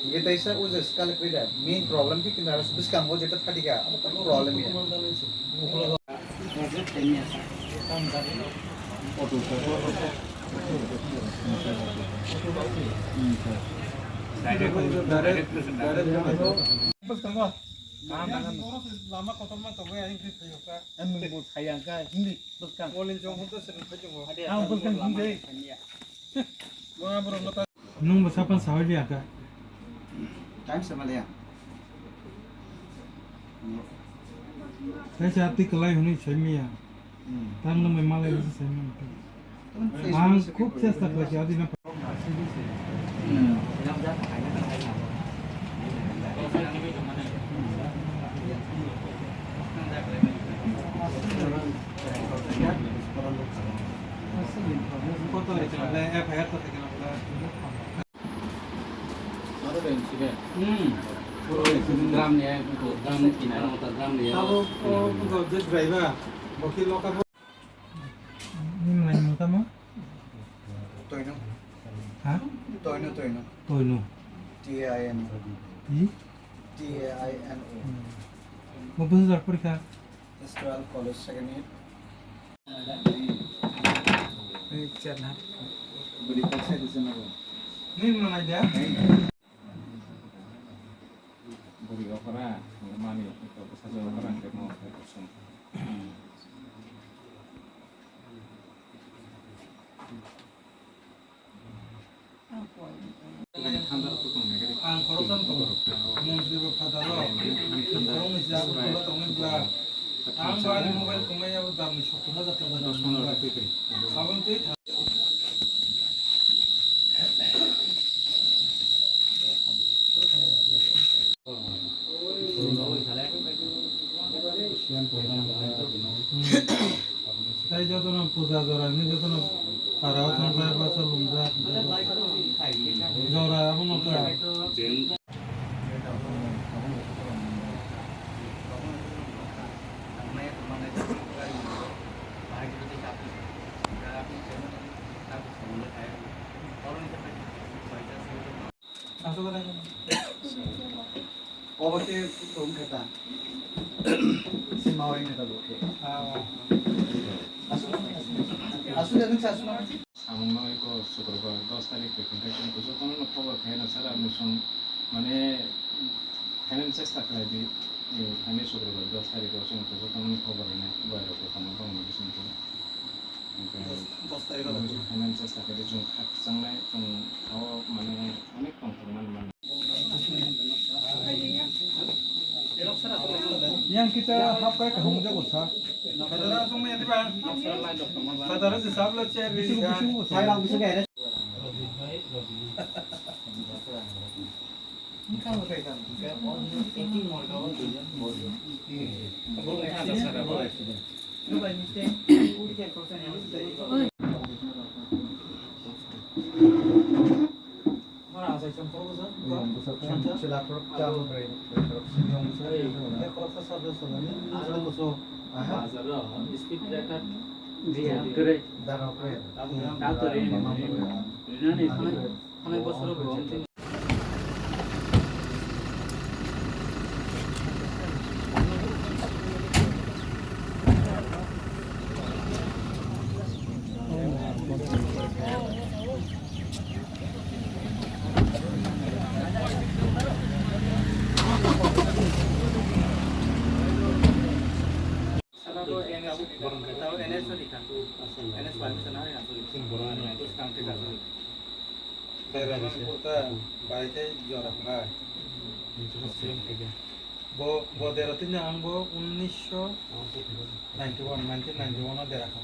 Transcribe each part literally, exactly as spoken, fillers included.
Kita isa uza sekali kerja. Main problem ki kendaraan sebis kanggo jeta tadi ka. Apa problem ya? Lama kotor ma tongo ya, English thai ka. Ang bo sayang ka, Hindi bwskang. Ang bwskang Hindi. Nung bo sapan sahoi liya ka. Time sama liya. Saya sehati kelai huni saya miya. Tang nang mai malai nasi saya miya. Ang khub chesta khlai kha, adina. Hmm. Drum ni, drum ni, drum ni. Abo, o, o, je driver, bo khe loka bo. Ni mwnai mung tamo? Toino. Ha? Toino, Toino. Toino. T A I N O. T? T A I N O. Hmm. Mo bwsajak porikha? Class twelve, college second year. Ni mwnai da? Buri okra, mani, bwsajak okra, hwnkhe mo, hwnkhe kusum. Ang khoroksa tong, montri bo phataro, khoroknwi se Agartala tongwi bwla. Ang bo ani mobile kwmai abo damni sottor hajar taka. Aboni twi tha- Tei jotono puja jora hinwi jotono para o thangkhlai basa lumjak. Jora abono ta. Aswk da. Obo khe tong khe ta. Sima oi ne ta bo khe. Ah. Aswk, aswk, aswk da nung sa aswk. Samung no iko Sukrokbar dos tarik bai khe chwng jotono no khobor khe na sara mui song mane khainani chesta khlai di. Ani Sukrokbar dos tarik o chwng jotono no khobor rwnai bai rok tongma bangma bising khe. Dos tarik o. Khainani chesta khe di chwng khakchangnai chwng o mane onek tong thok mani mani. Yang kita hap kai kahung jago sa. Sadara song ni diba? Sadara si sabla chair ri. Bisu, bisu, bisu. Bazar o speed breaker. Doctor ini. Ini nih, kami, kami bos rogo. Bo, bo dera tini ang bo unisho ninety one, nineteen ninety one o dera kha.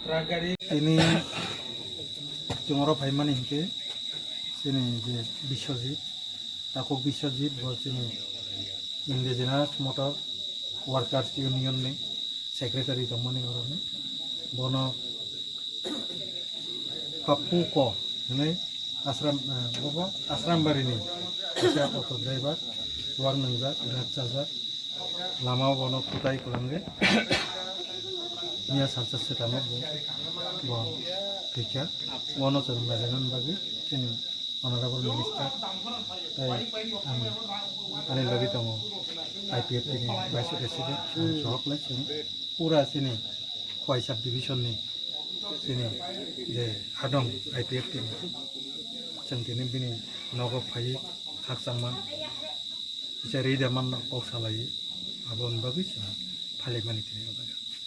Truck gari. Tini chwng oro phaimani hinkhe chini je Biswajit, Takhuk Biswajit, bo chini Indigenous Motor Workers Union ni secretary tongmani oroni. Bono Pappu Ko hinwi Asram, eh, bobo Asrambari ni kaisa auto driver, chuwak nwngjak, rep chajak, lama o bono kwtai kwlangwi miya salsa swkang o bo, bo thwikha. Bono chwng najaknani bagwi chini Honorable Minister, tei ang ani logi tongo I P F T ni Vice President, ang sohok lai chwng pura chini Khowai Sub Division ni chini je hadong I P F T ni chwng tini bini nogo phaiwi khakchangma kisa rida manno kok salaiwi aboni bagwi chwng phailaimani tini.